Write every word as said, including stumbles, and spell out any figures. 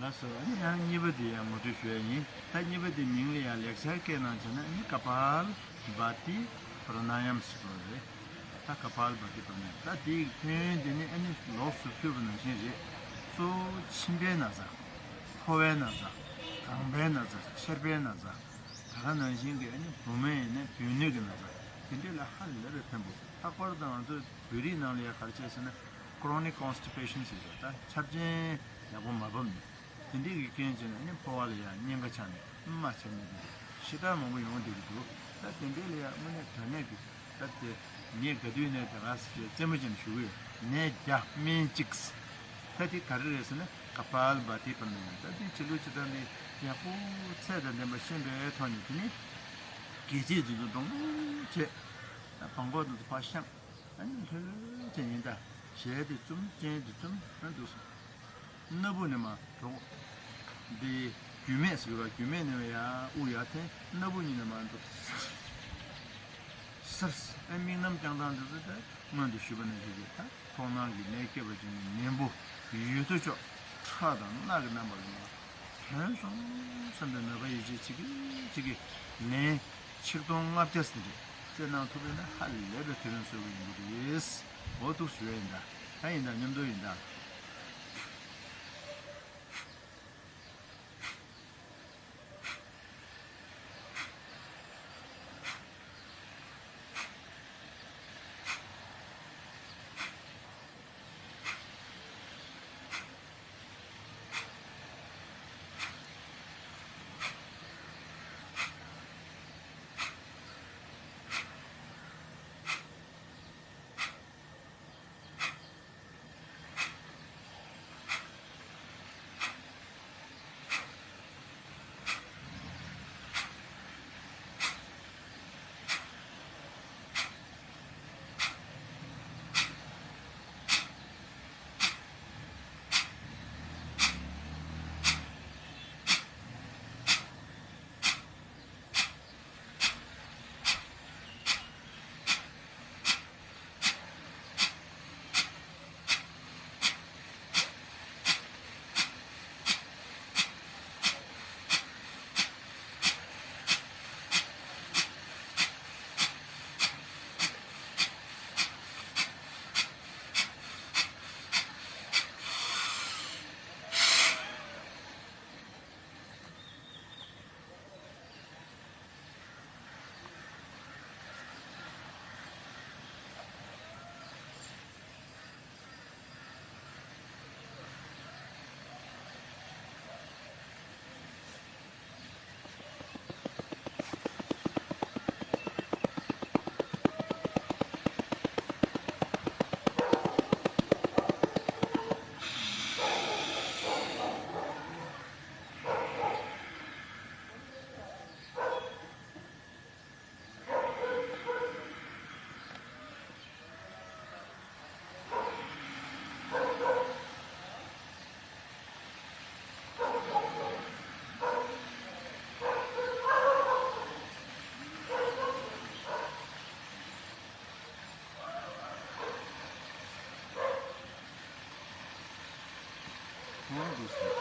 ལགས་སོ། ཨ་ནི་ཡང་གཉིས་པ་དེ་ཡང་ངོ་སྤྲོད་ཞུ་ཡ་ཡིན། ད་གཉིས་པ་དེ་མིང་ལ་ཡང་ལེགས་སྦྱར་སྐད་ནང་བྱས་ན་ཨ་ནི་ཀ་པཱལ་བྷ་ཏི་པྲ་ན་ཡམ་ཟེར་བ་རེད། ད་ཀ་པཱལ་བྷ་ཏི་པྲ་ན་ཡམ། ད་དེའི་ཕན་ཡོན་དེ་ནི་ཨ་ནི་ལོགས་སུ་ཕུལ་བ་ནང་བཞིན་རེད། གཙོ་བོ་མཆིན་པའི་ན་ཚ། ཕོ་བའི་ན་ཚ། ལྒང་པའི་ན་ཚ། མཆེར་པའི་ན་ཚ། ད་ག་ནང་བཞིན་གྱི་ཨ་ནི་བུ་མོ་ཡིན་ན་བུ་སྣོད་ཀྱི་ན་ཚ། དེ་འདྲ་ལ་ཧ་ལས་པའི་ཕན་པོ། ལྷག་པར་དུ་ང་ཚོ་བོད་རིགས་ནང་ལ་ཡ་ག་རེ་བྱས་ཟེར་ན་chronic constipation ཟེར་བ། ད་ཆབ་ཆེན་ཡག་པོ་མ་བབས་ནས། དེ་འདྲའི་གི་རྐྱེན་བྱས་ནས་ཨ་ནི་ཕོ་བ་ལ་ཡ་གཉན་ཁ་ཆགས་ནས་རྨ་ཆགས་ནས་དེ་འདྲ་ཞེ་དྲག་མང་པོ་ཡོང་བསྡད་ཀྱི་འདུག་ད་དེ་འདྲའི་ལ་ཡ་དངོས་གནས་དྲང་གནས་ཀྱི་ད་དེ་ངས་ག་དུས་ནས་དེ་ག་ཟེར་རྩེད་མོ་ཅན་ཞུ་གི་ཡོད། ནས་བརྒྱ་སྨན་གཅིག་ད་དེ་ག་རེ་རེད་ཟེར་ན་ཀ་པཱལ་བྷ་ཏི་པྲ་ན་ཡམ། ད་དེ་བྱེད་ལུགས་བྱེད་སྟངས་དེ་ཡག་པོ་ཚད་དང་ལྡན་པ་ཤེས་པའི་ཐོག་ནས་དེ་ནི་སྒལ་ཚིགས་དེ་ཚོ་འདྲོང་མོ་བྱས། ད་བྲང་ཁོག་དེ་ཚོ་ཕར་བཤམས། ཨ་ནི་ལྷོད་ལྷོད་བྱས་ཡིན། ད་ཞལ་དེ་བཙུམ། སྤྱན་དེ་བཙུམ། ཨ་འདུག་སོང་། སྣ་བུག་ནས་མར་འགྲོ། འདི་རྒྱུས་མེད་ཟེར་བ། རྒྱུས་མེད་ནས་ཡར་དབུགས་ཡར་འཐེན། སྣ་བུག་གཉིས་ནས་མར་འགྲོ། སར། ཨ་དམིགས་རྣམ་བསྐྱང་སྟངས་འདི་ཚོ་ད་སྔོན་དུ་ཞུས་པ་ནང་བཞིན་གྱི་ད་མཐོང་སྣང་གི་ནད་སྐྱེད་པ་ཅན་གྱི་ནད་འབུ་ཡོད་དོ་ཅོག་ཁྲག་དང་རྣག་གི་རྣམ་པ་ལ་མར་ཐོན་སོང་བསམ་པའི་མོས་པ་ཡིད་ཆེས་བྱེད་ཀྱི་བྱེད་ཀྱི་ནད་ཆིག་སྟོང་ལྔ་བརྒྱ་ཟིན་རེད། རྩེད་གནང་ཐུབ་པས་ན་ཧ་ལས་པའི་ཐེ་རིམ་གསོ་གི་ཡོང་གི་རེད། འོ་འདུག་ཞུ་ཡ་ཡིན་ད། ད་ཡིན་ད། མཉམ་དུ་ཡིན་ད། ཁོང་དུ་སོང་